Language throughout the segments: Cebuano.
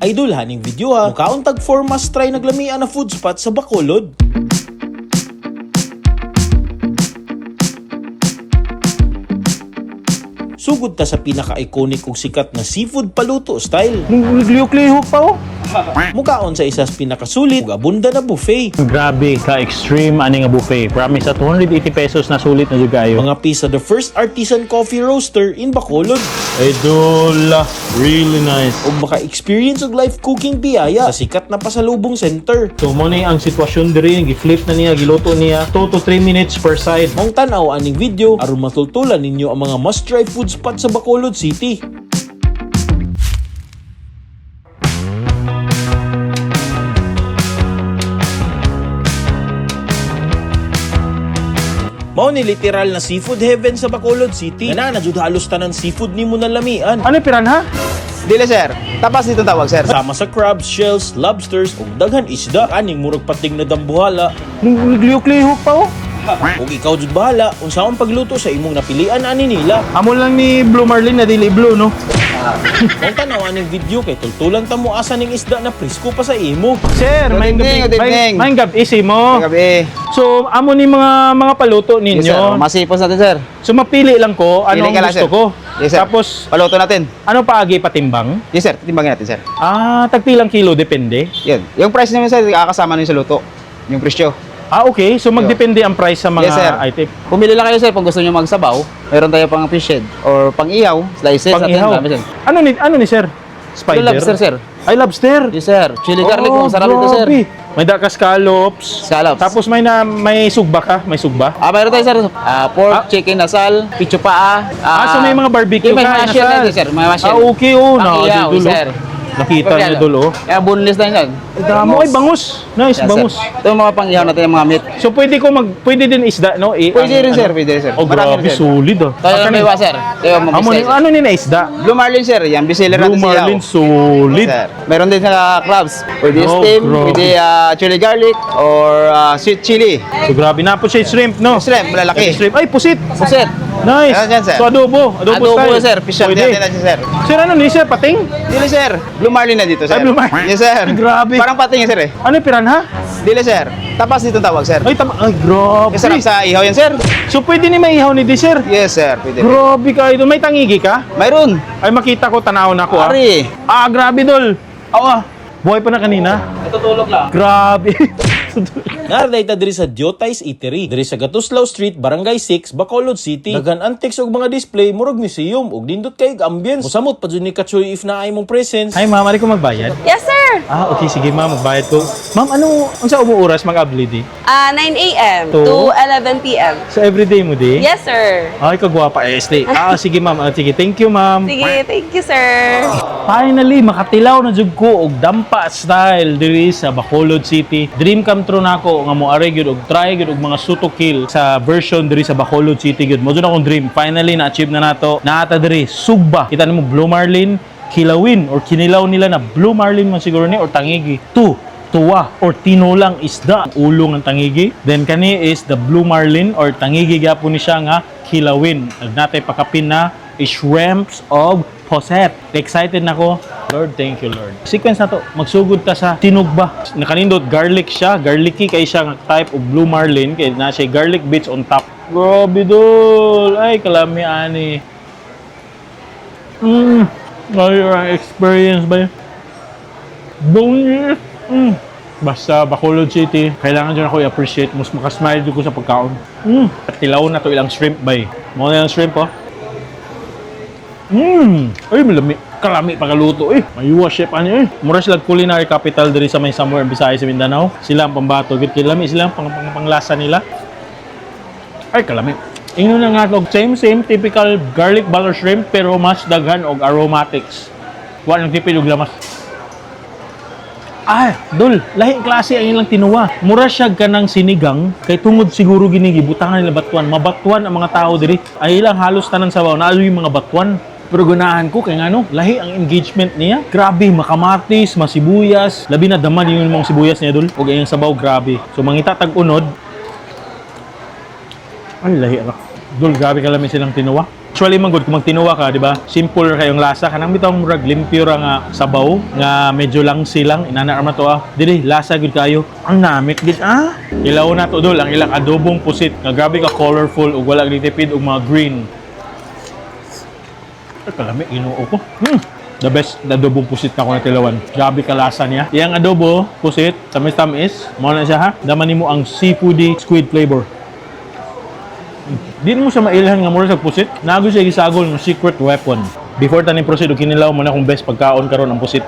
Idol, haning video ha. Mukaon tag 4 must try naglamian na food spot sa Bacolod. Sugod ta sa pinaka-iconic ug sikat na seafood paluto style. Nagliyok-lihok pa oh. Mukaon sa isas pinakasulit ug abunda na buffet. Grabe ka-extreme ani nga buffet. Promise sa 280 pesos na sulit na jud kayo. Mga pisa the first artisan coffee roaster in Bacolod. Idol, really nice. Ug maka-experience og live cooking biyaya sa sikat na pasalubong center. So mo ni ang sitwasyon diri, gi-flip na niya, giluto niya 2 to 3 minutes per side. Maong tan-aw aning video aron matultulan ninyo ang mga must-try food spot sa Bacolod City. Mao ni literal na seafood heaven sa Bacolod City. Nga na jud halos tanan seafood nimo na lamian. Ano yung piranha? Dili sir, tapas dito tawag sir. Sama sa crabs, shells, lobsters ug daghan isda aning murag pating na dambuhala. Nagliyok-lihok pa oh. Ug ikaw jud bahala unsaon pagluto sa imong napilian ani nila. Amo lang ni Blue Marlin na dili blue, no? Kung tanaw aning video kay tultulan ta mo asa ning isda na presko pa sa imo. Sir, Good may evening, gabi. good evening. May gabi si mo. Gabi. So, amo ni mga paluto Yes, ninyo. sir. Masipos natin sir. So mapili lang ko ano Pili ang ka lang, gusto sir. ko. Yes, sir. Tapos Paluto natin. ano paagi patimbang? Yes sir, titimbangin natin sir. Ah, tagpilang kilo depende. Yan. Yung price naman sir, kakasama na yun sa luto. Yung presyo. Ah, okay. So magdepende ang price sa mga Yes, sir. item. Pumili lang kayo sir kung gusto niyo magsabaw. Meron tayo pang fish head or pang ihaw, slices natin. Pang-ihaw. Dami, sir. Ano ni sir? Spider. Yung lobster sir. Ay, lobster. Yes sir. Chili garlic, oh, masarap ito sir. grabe. May daka scallops. Scallops. Tapos may sugba ka? May sugba? Ah, meron tayo sir. Ah, pork, Ah. chicken asal, picho paa. Ah, so may mga barbecue May ka, mga shell inasal. natin sir. May mga shell. Ah, okay oh. Na, Pang-ihaw, dulo. sir. Nakita niyo dulo. Oh. Kaya boneless lang yan. Damo ay bangus. Nice, Yan, sir. bangus. Ito yung mga pang-ihaw natin, yung mga meat. So pwede din isda, no? Pwede rin, sir. ano? Pwede rin, sir. Oh, Marami grabe, rin, sir. solid ah. Tayo Ah, may iwa, sir. Ito yung mga Amo ni, sir. ano ni na isda? Blue Marlin, sir. Yan, bestseller Blue natin siya. Marlin, solid. Sir. Meron din sa crabs. Pwede Oh, steam, grabe. pwede chili garlic, or sweet chili. So grabe na po siya shrimp, no? Shrimp, malalaki. Shrimp. Ay, pusit. Pusit. Nice. Yan, yan, sir. So adobo, adobo, Adobo, style. sir. Fish Pwede. natin natin, sir. Sir, ano ni sir? Pating? Dili, sir. Blue Marlin na dito, sir. Ay, Blue Marlin. Yes, sir. Ay, grabe. Parang pating, sir, eh. Ano yung piranha? Dili, sir. Tapas dito tawag, sir. Ay, tama. Ay, grabe. Yes, sarap sa ihaw yan, sir. So pwede ni maihaw ni di, sir? Yes, sir. Pwede. Grabe ka idol. May tangigi ka? Mayroon. Ay, makita ko, tanaw na ako ah. Ari. Ah, grabe, dol. Oo ah. Buhay pa na kanina. Natutulog lang. Grabe. Naraday ta diri sa Diotay's Eatery, diri sa Gatuslaw Street, Barangay 6, Bacolod City. Daghan antiques ug mga display murag museum ug nindot kay ambience. Mosamot pa jud ni Kachoy if naay mong presence. Ay, ma'am, ari ko magbayad. Yes, sir. Ah, okay. Sige, ma'am. Magbayad ko. Ma'am, ano, unsa mo oras mag-abli di? 9 a.m. To? to 11 p.m. So, everyday mo di? Yes, sir. Ay, kagwapa. Eh, stay. Ah, sige, ma'am. Ah, sige. Thank you, ma'am. Sige, thank you, sir. Finally, makatilaw na jud ko og dampa style diri sa Bacolod City. Dream come true nako nga moari gyud og try gyud og mga sutokil sa version diri sa Bacolod City gyud. Mo jud akong dream. Finally na-achieve na nato. Naata diri sugba. Kita nimo Blue Marlin, kilawin or kinilaw nila na Blue Marlin man siguro ni or tangigi. Two, tuwa or tinulang isda, ulo ng tangigi. Then kani is the Blue Marlin or tangigi gyapon ni siya nga kilawin. Ag natay pakapin na shrimps of poset. Excited na ko. Lord, thank you, Lord. Sequence na to. Magsugod ta sa tinugba. Nakanindot garlic siya. Garlicky kay siya nga type of Blue Marlin kay na siya garlic bits on top. Grabe dol. Ay kalami ani. Ay, ang experience ba yun? Boneless. Basta Bacolod City, kailangan dyan ako i-appreciate. Mas makasmile dyan ko sa pagkaon. At tilaw na to ilang shrimp bay. Mga na ilang shrimp, oh. Ay, malami. Kalami pagkaluto eh. Mayuwa chef ano eh. Mura sila culinary capital diri sa may somewhere in Visayas sa Mindanao. Sila ang pambato. Git kilami sila ang pang, pang, panglasa nila. Ay, kalami. Ingnon na nga og same same typical garlic butter shrimp pero mas daghan og aromatics. Wa nang tipid og lamas. Ay, dol, lahi klase ang ilang tinuwa. Mura siya kanang sinigang kay tungod siguro gini gibutangan nila batuan. Mabatuan ang mga tao diri. Ay ilang halos tanan sabaw naa yung mga batuan. Pero gunahan ko kay ngano, lahi ang engagement niya. Grabe, makamatis, masibuyas. Labi na daman yung mga sibuyas niya dol. Ug iyang sabaw grabe. So mangita tag unod. Ay, lahi ra. Dol, grabe kalami silang tinuwa. Actually, man gud, kung magtinuwa ka, di ba? Simple ra kayong lasa. Kanang bitawng murag limpyo ra nga sabaw, nga medyo lang silang, inana ra man to ah. Dili, lasa gud kayo. Ang namit gid ah. Ilaw na to dol, ang ilang adobong pusit. Nga grabe ka colorful ug wala gitipid og mga green. Ay, kalami, ginoo ko. The best na adobong pusit na ako natilawan. Grabe kalasa niya. Iyang adobo, pusit, tamis-tamis. Mao na siya ha. Daman nimo ang seafoody squid flavor. Di mo siya mailhan nga mura sa pusit. Nago siya gisagol ng secret weapon. Before tanin proceed og kinilaw mo na kung best pagkaon karon ang pusit.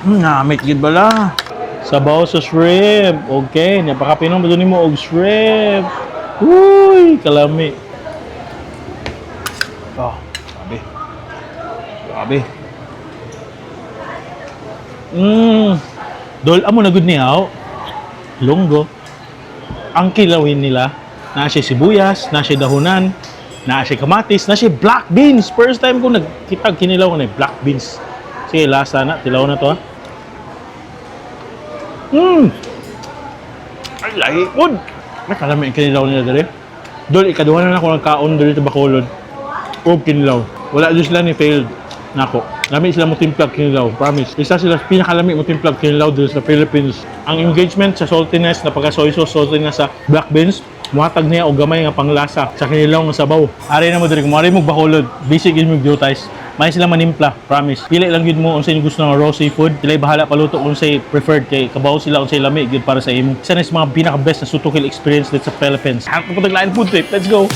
Namit gid bala. Sabaw sa shrimp. Okay, napakapinom ba nimo og shrimp? Uy, kalami. Oh, grabe. Grabe. Dol, amo na gud niya. Oh. Lunggo. Ang kilawin nila, na siya sibuyas, na siya dahunan, na siya kamatis, na siya black beans. First time ko nagkita kinilaw ko na black beans. Sige, lasa na. Tilaw na to, ha. Ay, lahi pod. Ay, kalami ang kinilaw nila dere. Dol, ikaduha na ako ng kaon dito sa Bacolod. O kinilaw. Wala dyan sila ni failed. Nako. Lami sila mo timplag kinilaw. Promise. Isa sila sa pinakalami mo timplag kinilaw dito sa Philippines. Ang engagement sa saltiness, na pagka soy sauce, saltiness sa black beans, muhatag niya og gamay nga panglasa sa kinilaw nga sabaw. Ari na mo diri, kung ari mo Bacolod, basic gyud mo Diotays. May sila manimpla, promise. Pili lang gyud mo unsay gusto nga raw seafood. Sila bahala paluto unsay preferred kay kabaw sila unsay lami gyud para sa imo. Isa na sa mga pinaka best na sutukil experience dito sa Philippines. Ang paglain food trip. Let's go.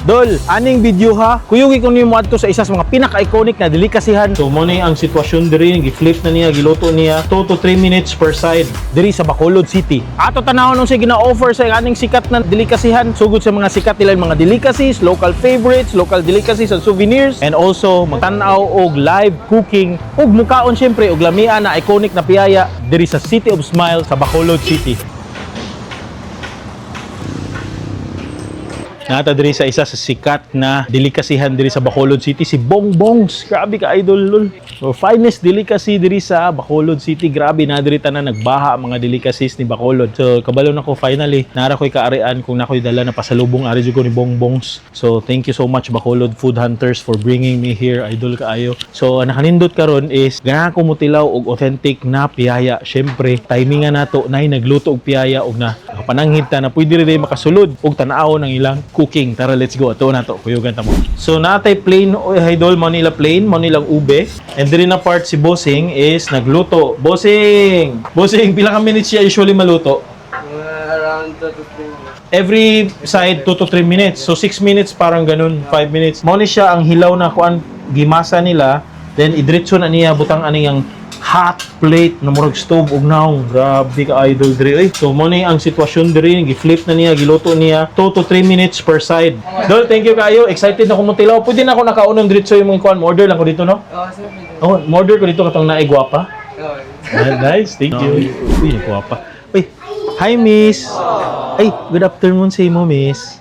Dol, aning video ha, kuyugi ko nimo adto sa isa sa mga pinaka-iconic na delikasihan. So mo ni ang sitwasyon diri, gi-flip na niya, giluto niya 2 to 3 minutes per side diri sa Bacolod City. Ato tanawon unsay gina-offer sa aning sikat na delikasihan, sugod sa mga sikat nila yung mga delicacies, local favorites, local delicacies and souvenirs, and also magtan-aw og live cooking ug mukaon syempre og lamian na iconic na piyaya diri sa City of Smile sa Bacolod City. Nata diri sa isa sa sikat na delikasihan diri sa Bacolod City, si Bongbongs. Grabe ka idol lol. So finest delicacy diri sa Bacolod City. Grabe na diri tanan nagbaha ang mga delicacies ni Bacolod. So kabalo na ko finally nara ko'y kaarian kung nakoy dala na pasalubong ari jud ko ni Bongbongs. So thank you so much Bacolod Food Hunters for bringing me here, idol kaayo. So ang nakanindot karon is ganahan ko motilaw og authentic na piyaya. Syempre timingan nato nay nagluto og piyaya og na nakapananghid ta na pwede rin makasulod og tan-awon ang ilang cooking. Tara, let's go. Ato na to. Kuyugan ta mo. So, natay plain, oh, idol, mo nila plain, mo nilang ube. And diri na part si Bossing is nagluto. Bossing! Bossing, pila ka minutes siya usually maluto? Around 2 to 3 minutes. Every side 2 to 3 minutes. So 6 minutes parang ganun, 5 minutes. Mao ni siya ang hilaw na kuan gimasa nila, then idritso na niya butang ani ang hot plate na murag stove og naong. Grabe ka idol diri oy. So mo ni ang sitwasyon diri, gi-flip na niya, giluto niya 2 to 3 minutes per side. Dol, thank you kayo. Excited na ko mo tilaw. Pwede na ako nakaunang diretso yung mga kuan. Mo-order lang ko dito, no? Oo, sir. Pwede. Oh, mo-order ko dito katong naay gwapa. Oo. Nice, thank you. Uy, gwapa. Uy, hi miss. Ay, good afternoon sa imo, miss.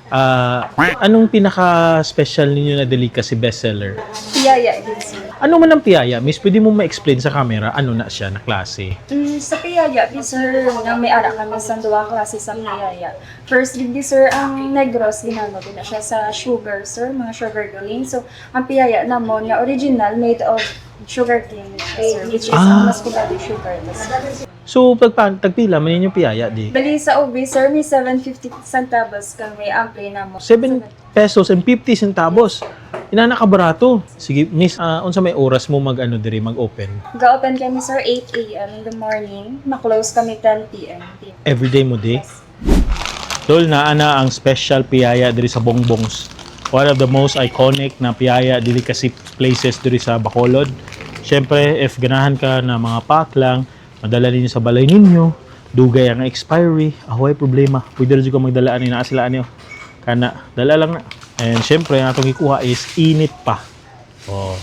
Ah, anong pinaka-special ninyo na delicacy bestseller? Piyaya din, sir. Ano man ang piyaya, miss? Pwede mo ma-explain sa camera ano na siya na klase? Sa piyaya, din, sir, nga may ara kami sa duwa klase sa piyaya. First, din, di, sir, ang negros, ginano din na siya sa sugar, sir, mga sugar cane. So, ang piyaya namon nga original made of sugar cane, siya, sir, which is ang mas kulado sugar. Sir. So, pag tagpila man ninyo piyaya di? Bali sa OB, sir, may 750 centavos kami ang play namo. 7 pesos and 50 centavos. Inana ka barato. Sige, miss, unsa may oras mo mag ano diri mag-open? Ga-open kami, sir, 8 a.m. in the morning. Ma-close kami 10 p.m. Everyday mo di? Yes. Tol, naa na ang special piyaya diri sa Bongbongs. One of the most iconic na piyaya delicacy places diri sa Bacolod. Siyempre, if ganahan ka na mga pack lang, madala ninyo sa balay ninyo, dugay ang expiry, ahoy problema. Pwede rin ko magdala ani naa sila ani oh. Kana, dala lang na. And siyempre, ang atong gikuha is init pa. Oh.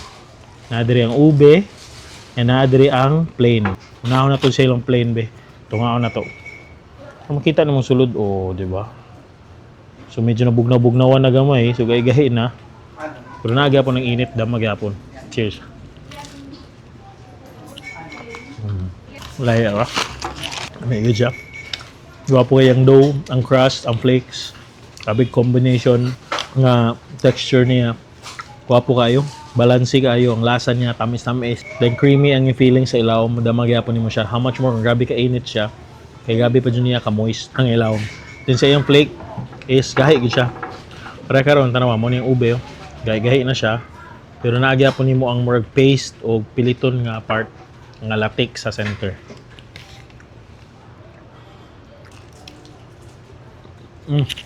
Naa diri ang ube, and naa diri ang plain. Unahon na to sa ilang plain be. Tungaon na to. Kung makita namang sulod, oh, di ba? So medyo nabugnaw-bugnawan na gamay, so gahi na. Pero nagyapon ng init, dama gyapon. Cheers. Lahi ra. May good siya. Gwapo kay ang dough, ang crust, ang flakes. Grabe combination nga texture niya. Gwapo kayo. Balanse kayo ang lasa niya, tamis-tamis. Then creamy ang feeling sa ilawom, madama gyapon nimo siya. How much more kung grabe ka init siya. Kay grabe pa jud niya ka moist ang ilawom. Then sa iyang flake is gahi gid siya. Para karon tanawa mo ni ube, oh. Gahi-gahi na siya. Pero naa gyapon nimo ang murag paste o piliton nga part nga latik sa center.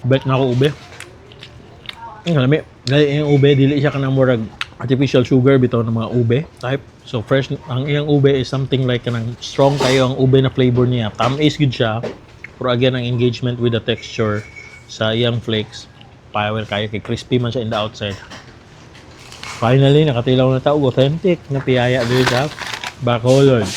Bet na ako ube. Ang lami. Dahil yung ube, dili siya kanang murag artificial sugar bitaw ng mga ube type. So fresh ang iyang ube is something like kanang strong kayo ang ube na flavor niya. Tamis gud siya. Pero again ang engagement with the texture sa iyang flakes, power kayo kay crispy man siya in the outside. Finally, nakatilaw na ta og authentic na piyaya diri sa Bacolod.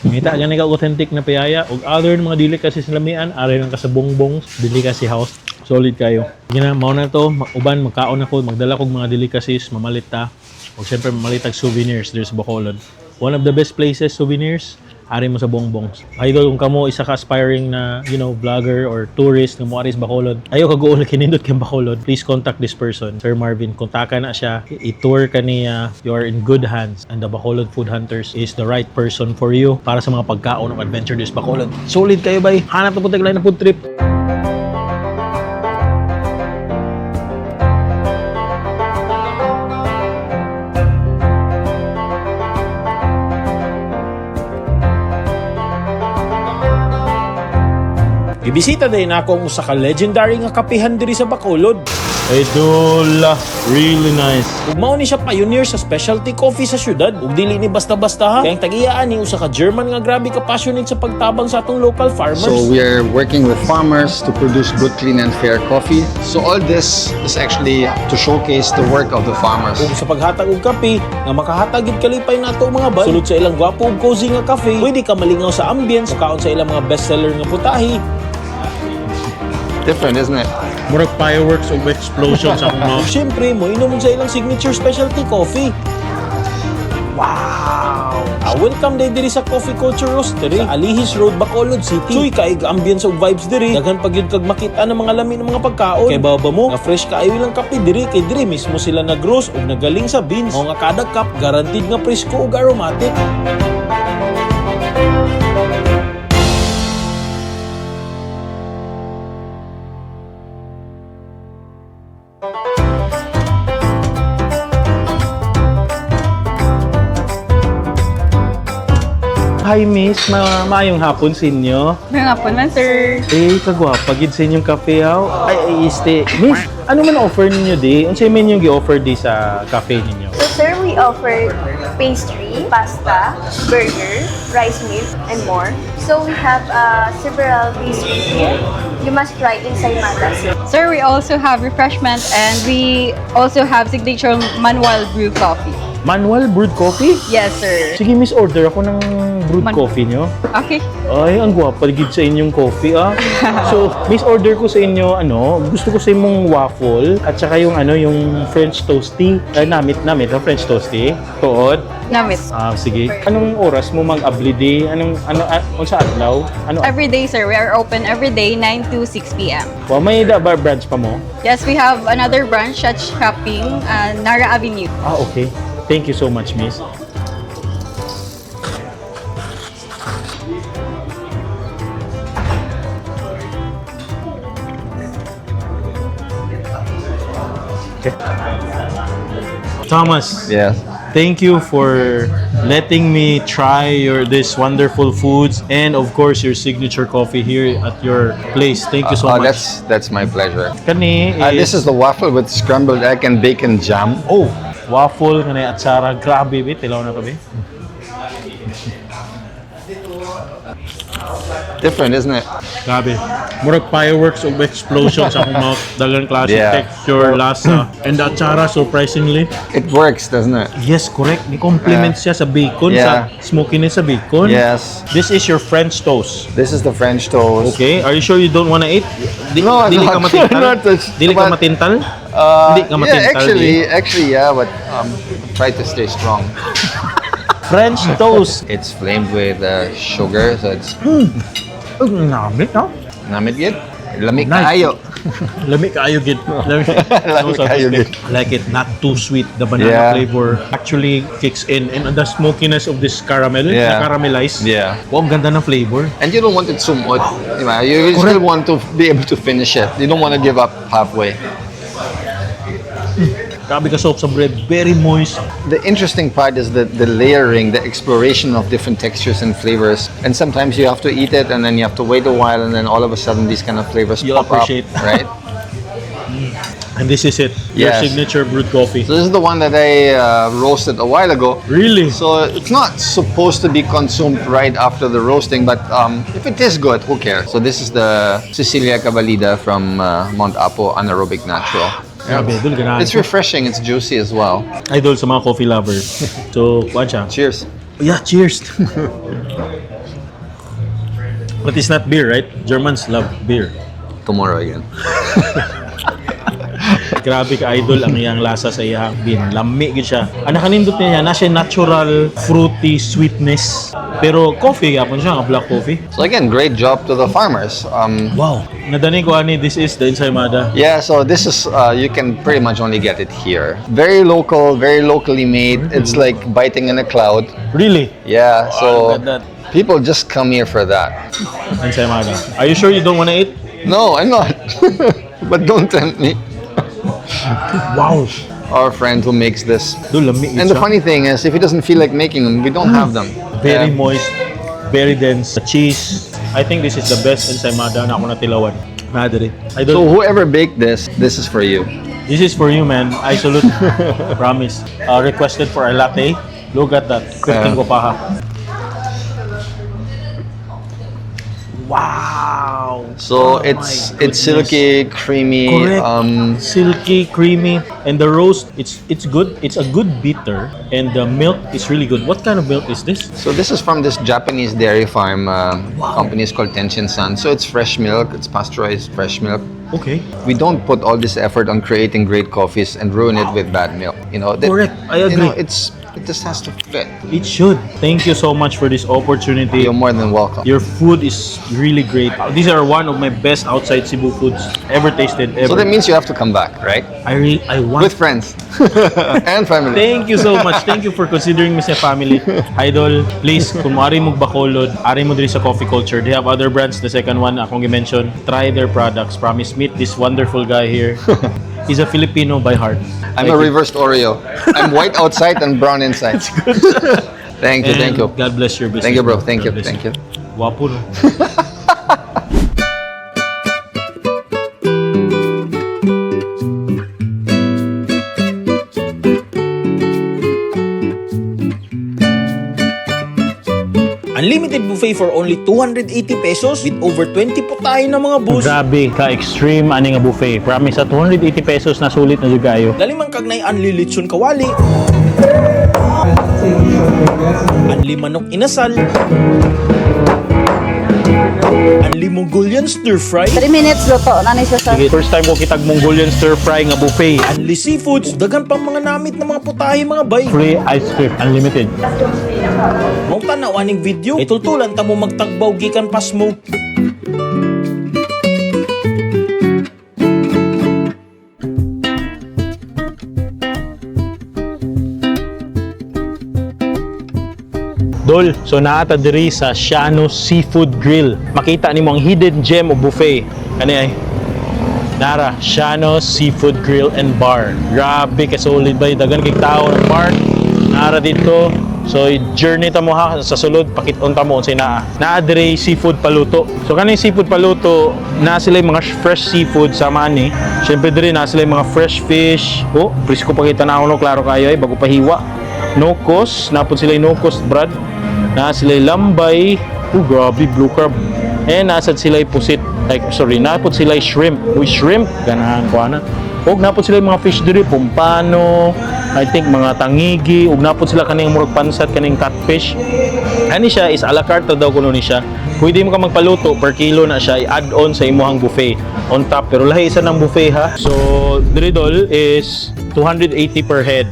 Ngita gani ka og authentic na piyaya ug other mga delicacies sa lamian, ari lang ka sa Bongbong's Delicacy House. Solid kayo. Gina mao na to, uban magkaon ako, magdala kog mga delicacies, mamalit ta. Ug syempre mamalit tag souvenirs diri sa Bacolod. One of the best places souvenirs ari mo sa Bongbong's. Idol, kung kamo isa ka aspiring na, vlogger or tourist nga mo ari sa Bacolod, ayaw ka gool kinindot kay Bacolod, please contact this person, Sir Marvin. Kontaka na siya, i-tour ka niya, you are in good hands and the Bacolod Food Hunters is the right person for you para sa mga pagkaon ng adventure this Bacolod. Solid kayo bay. Hanap na po tayo na food trip. Gibisita din ako ang usa ka legendary nga kapihan diri sa Bacolod. Idol, really nice. Ug mao ni siya pioneer sa specialty coffee sa syudad. Ug dili ni basta-basta ha. Kay ang tag-iyaan ni usa ka German nga grabe ka passionate sa pagtabang sa atong local farmers. So we are working with farmers to produce good, clean, and fair coffee. So all this is actually to showcase the work of the farmers. Ug sa paghatag og kape nga makahatag gid kalipay nato mga bay. Sulod sa ilang gwapo ug cozy nga cafe, pwede ka malingaw sa ambience, mukaon sa ilang mga bestseller nga putahe. Different, isn't it? Murag fireworks ug explosion sa akong mouth. Ug syempre, moinom sa ilang signature specialty coffee. Wow! Welcome day diri sa Coffee Culture Roastery sa Alihis Road, Bacolod City. Suy kaig ambience ug vibes diri. Daghan pa gyud kag makita ng mga lami ng mga pagkaon. Kay baba mo, nga fresh kaayo ilang kape diri kay diri mismo sila nag-roast ug nagaling sa beans. Mao nga kada cup guaranteed nga presko ug aromatic. Hi miss, maayong hapon sa inyo. Nga po man, sir. Eh, kagwapa gid sa inyong cafe haw. Ay, ay, este. Miss, ano man offer ninyo di? Unsay menu gi-offer di sa cafe ninyo? So sir, we offer pastry, pasta, burger, rice meal, and more. So we have several pastries here. You must try ensaymada, sir. Sir, we also have refreshment and we also have signature manual brew coffee. Manual brewed coffee? Yes, sir. Sige miss, order ako ng brewed coffee nyo. Okay. Ay, ang gwapa gid sa inyong coffee ah. So, miss, order ko sa inyo ano, gusto ko sa imong waffle at saka yung ano, yung French toasty. Ay, namit namit ang French toasty. Tuod. Namit. Ah, sige. Anong oras mo mag-abli di? Anong ano unsa adlaw? Ano? Every day, sir. We are open every day, 9 to 6 p.m. Wa may da bar branch pa mo? Yes, we have another branch at Shopping, Nara Avenue. Ah, okay. Thank you so much, miss. Okay. Thomas, Yes. thank you for letting me try your this wonderful foods and of course your signature coffee here at your place. Thank you so Oh, much. that's my pleasure. Kani This is the waffle with scrambled egg and bacon jam. Oh, waffle kanay atsara. Grabe bi, tilaw na kabi. Different, isn't it? Grabe. Murag fireworks of explosion sa akong mouth. Dagang klase texture, lasa. And the atsara, surprisingly. It works, doesn't it? Yes, correct. Ni-complement siya sa bacon, sa smokiness sa bacon. Yes. This is your French toast. This is the French toast. Okay, are you sure you don't wanna eat? No, I'm Dili ka not. matintal? Not touch- Dili ka but- matintal? Hindi ka Yeah, matintal, actually, yeah, but try to stay strong. French toast. It's flamed with sugar, so it's Namit, no? Namit gid. Lami Nice. kaayo. Lami kaayo gid. Lami, Lami kaayo gid. I like it, not too sweet. The banana flavor actually kicks in and the smokiness of this caramel, na caramelized. Wow, ang ganda ng flavor. And you don't want it sumot, di ba? You still want to be able to finish it. You don't want to give up halfway. Grabe ka soft sa bread, very moist. The interesting part is the layering, the exploration of different textures and flavors. And sometimes you have to eat it and then you have to wait a while and then all of a sudden these kind of flavors You'll pop appreciate. up, right? And this is it, your Yes. signature brewed coffee. So this is the one that I roasted a while ago. Really? So it's not supposed to be consumed right after the roasting, but if it is good, who cares? So this is the Cecilia Cavalida from Mount Apo Anaerobic Natural. Grabe, idol, ganahan It's ko. Refreshing, it's juicy as well. Idol sa mga coffee lovers. So, kuan siya. Cheers. Yeah, cheers. But it's not beer, right? Germans love beer. Tomorrow again. Grabe ka, idol, ang iyang lasa sa iyang bean. Lami gid siya. Ang nakanindot niya, na siya natural fruity sweetness. Pero coffee gyapon siya, nga black coffee. So again, great job to the farmers. Wow. Nadani ko ani, this is the ensaymada. Yeah, so this is, you can pretty much only get it here. Very local, very locally made. It's like biting in a cloud. Really? Yeah, so Look at that. People just come here for that. Ensaymada. Are you sure you don't wanna eat? No, I'm not. But don't tempt me. Wow. Our friend who makes this. Dol, lami And the siya. Funny thing is, if he doesn't feel like making them, we don't have them. Very moist, very dense. The cheese. I think this is the best ensaymada na ako natilawan. Na diri. Idol, So whoever baked this, this is for you. This is for you, man. I salute. Promise. Requested for a latte. Look at that. 15 ko pa ha. Wow. So Oh it's my it's goodness. Silky, creamy. Correct. Silky, creamy, and the roast. It's good. It's a good bitter, and the milk is really good. What kind of milk is this? So this is from this Japanese dairy farm company. It's called Tenshin San. So it's fresh milk. It's pasteurized fresh milk. We don't put all this effort on creating great coffees and ruin it with bad milk. Correct. I agree. It just has to fit. It should. Thank you so much for this opportunity. You're more than welcome. Your food is really great. These are one of my best outside Cebu foods ever tasted. Ever. So that means you have to come back, right? I really I want With friends and family. Thank you so much. Thank you for considering me sa family. Idol, please, kung maari mo Bacolod, ari mo diri sa Coffee Culture. They have other brands. The second one, akong i-mention. Try their products. Promise, meet this wonderful guy here. He's a Filipino by heart. I'm Thank a you. Reversed Oreo. I'm white outside and brown inside. Thank you, thank And you. God bless your business. Thank you, bro. Bro. Thank God you, bless. Thank you. Wapo, no? Unlimited buffet for only 280 pesos with over 20 putahe na mga boss. Grabe ka-extreme ani nga buffet. Promise, sa 280 pesos na sulit na jud kayo. Lalimang kagnay unli litson kawali. Unli manok inasal. Unli Mongolian stir fry. 3 minutes luto. Nanay siya sa Sige, first time ko kitag Mongolian stir fry nga buffet. Unli seafoods, dagan pang mga namit na mga putahe, mga bay. Free ice cream, unlimited. Mao tanaw aning video, ay tultulan ta mo magtagbaw gikan pasmo. Dol, so naata diri sa Siano Seafood Grill. Makita nimo ang hidden gem o buffet. Kani ay Nara, Siano Seafood Grill and Bar. Grabe ka solid ba dagan kay tao ng park. Nara dito. So journey ta mo ha sa sulod, pakit-on ta mo unsay naa. Naa diri seafood paluto. So kaning seafood paluto, naa sila yung mga fresh seafood sa mani. Syempre diri naa sila yung mga fresh fish. Oh, presko pa kita na no, klaro kayo ay bago pa hiwa. No cost, napod sila yung no cost brad. Na sila yung lambay. Oh, grabe, blue crab. Eh, nasad sila yung pusit. Like, sorry, napod sila yung shrimp. Uy, shrimp. Ganahan ko, ana. Og napod sila yung mga fish diri, pumpano, I think mga tangigi, ug napod sila kaning murag pansat, kaning catfish. Ani siya is a la carte daw kuno ni siya. Pwede mo ka magpaluto per kilo na siya, i-add on sa imuhang buffet on top, pero lahi isa ng buffet ha. So, diri dol is 280 per head.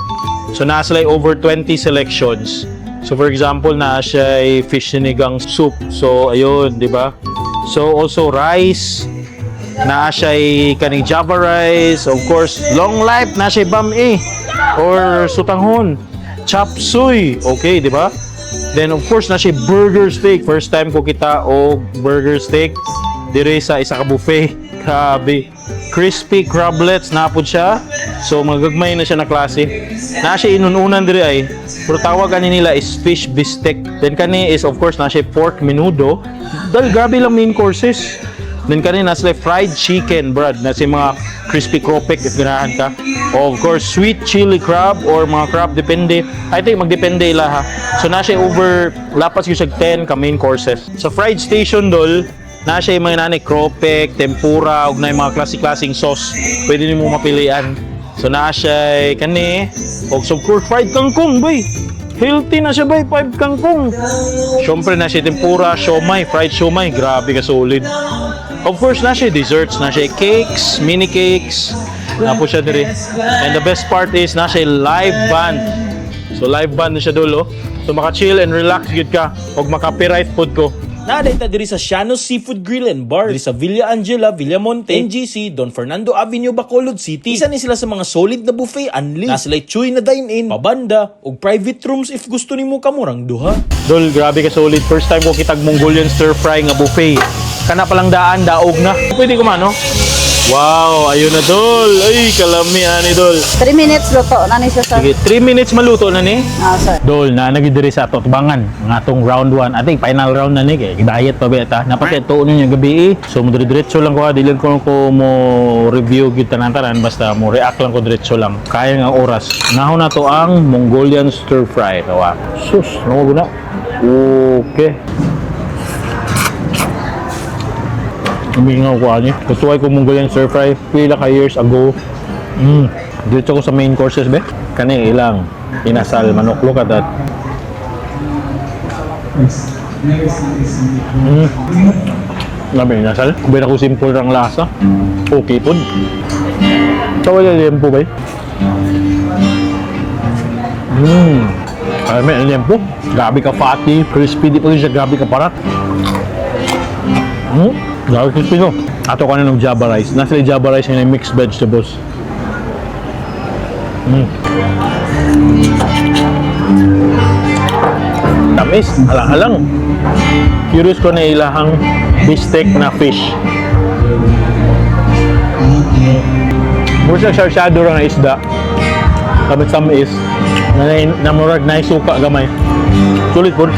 So nasa like over 20 selections. So for example, na siya ay fish sinigang soup. So ayun, di ba? So also rice, naa siya kaning Java rice, of course, long life na siya bam-i or sutanghon, chop suey, okay, di ba? Then of course na siya burger steak. First time ko kita og burger steak dire sa isa ka buffet. Grabe. Crispy crablets na po siya. So magagmay na siya na klase. Na siya inununan dire ay. Pero tawag ani nila is fish bistek. Then kani is of course na siya pork menudo. Dahil grabe lang main courses. Then kanina sila fried chicken, brad, na si mga crispy cropek if ganahan ka. Of course, sweet chili crab or mga crab, depende. I think magdepende ila ha. So na siya over lapas gyud siya 10 ka main courses. Sa fried station dol, na siya yung mga nani cropek, tempura, ug na yung mga klase-klaseng sauce. Pwede nimo mapilian. So na siya kani og so of course fried kangkong bay. Healthy na siya bay, 5 kangkong. Siyempre na siya tempura, siomai, fried siomai. Grabe ka solid. Of course, na siya desserts, na siya cakes, mini cakes. Na po siya diri. And the best part is, na siya live band. So live band na siya dulo. So maka-chill and relax gyud ka og maka-copyright food ko. Naa ta diri sa Shano's Seafood Grill and Bar diri sa Villa Angela, Villamonte, NGC, Don Fernando Avenue, Bacolod City. Isa ni sila sa mga solid na buffet unli. Na sila chuy na dine-in, pabanda, ug private rooms if gusto nimo kamurang duha. Dol, grabe ka solid. First time ko kitag Mongolian stir fry nga buffet. Kana palang daan, daog na. Pwede ko man, no? Wow, ayun na dol. Ay, kalami ani dol. 3 minutes luto na ni siya, sir. Sige, 3 minutes maluto na ni. Ah, sir. Dol, na nagi diri sa ato tubangan nga atong round 1. I think final round na ni kay diet pa ba ta. Napatay tuon niya gabi eh. So mo diretso lang ko ha, dili ko mo review gyud tanan-tanan basta mo react lang ko diretso lang. Kaya nga oras. Nahon na to ang Mongolian stir fry tawa. Sus, no guna. Okay. Umingaw ko ani. Gusto ko Mongolian stir fry pila ka years ago. Dito ko sa main courses be. Kani ilang inasal manok, look at that. Labi inasal. Kubay ako simple lang lasa. Okay po. Tawag na liempo ba? Ay, may liempo. Grabe ka fatty, crispy di pa rin siya, grabe ka parat. Grabe crispy no. Ato ka na ng Java rice. Nasa yung Java rice yung mixed vegetables. Tamis, alang-alang. Curious ko na ilahang bistek na fish. Mura siya sarsado ra nga isda. Kapit sa mais, na, na murag na suka gamay. Sulit po.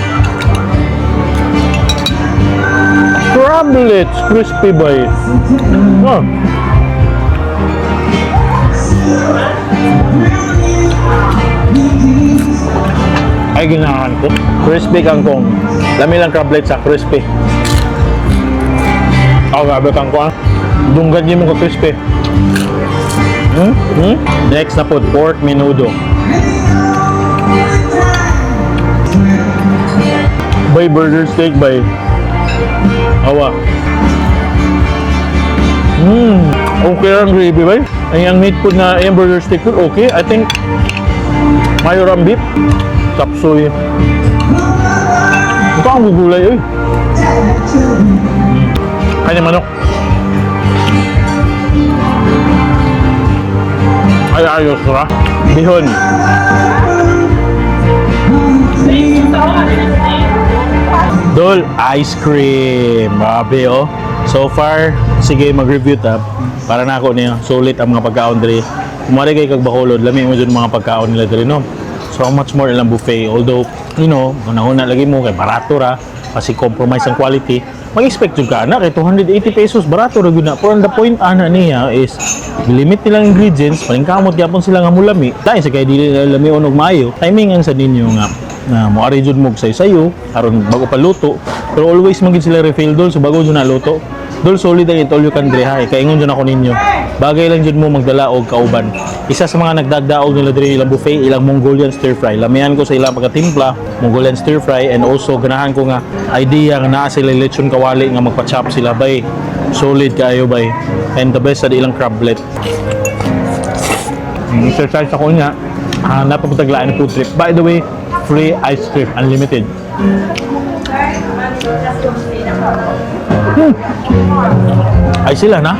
Crablets, crispy bay. Oh. Ay, ginahan ko. Crispy kangkong. Lami lang crablets sa crispy. Oh, grabe kangkong. Ah. Dunggan niyo mo ka crispy. Next na po, pork menudo. By burger steak by. Awa. Okay ang gravy bay. Ay, ang meat food na yung burger steak food, okay. I think mayor ang beef. Chop suey. Ito ang gugulay eh. Kanya manok. Ay, ayos ra. Bihon. Dol, ice cream. Grabe oh. So far, sige mag-review ta. Para na ako niya, sulit ang mga pagkaon diri. Kumari kay kag Bacolod, lami mo jud mga pagkaon nila diri no. So much more ilang buffet. Although, una-una lagi mo kay barato ra kasi compromise ang quality. Mag-expect jud ka ana kay 280 pesos barato ra gyud na. Pero ang the point ana niya is limit nilang ingredients, palingkamot gyapon sila nga mulami. Lain sa kay dili nila lami og maayo. Timingan sa ninyo nga na mo ari jud mo sayo aron bago pa luto, pero always man gid sila refill dol, so bago jud na luto dol. Solid ang itol you can dre ha, kaingon jud ako ninyo, bagay lang jud mo magdala og kauban. Isa sa mga nagdagdaog nila diri ilang buffet, ilang Mongolian stir fry. Lamian ko sa ilang pagkatimpla Mongolian stir fry, and also ganahan ko nga idea nga naa sila lechon kawali nga magpa-chop sila bay. Solid kaayo bay, and the best sa ilang crablet. Exercise ako niya. Hanap ako taglaan ng food trip. By the way, Free ice cream, unlimited. Ay sila na.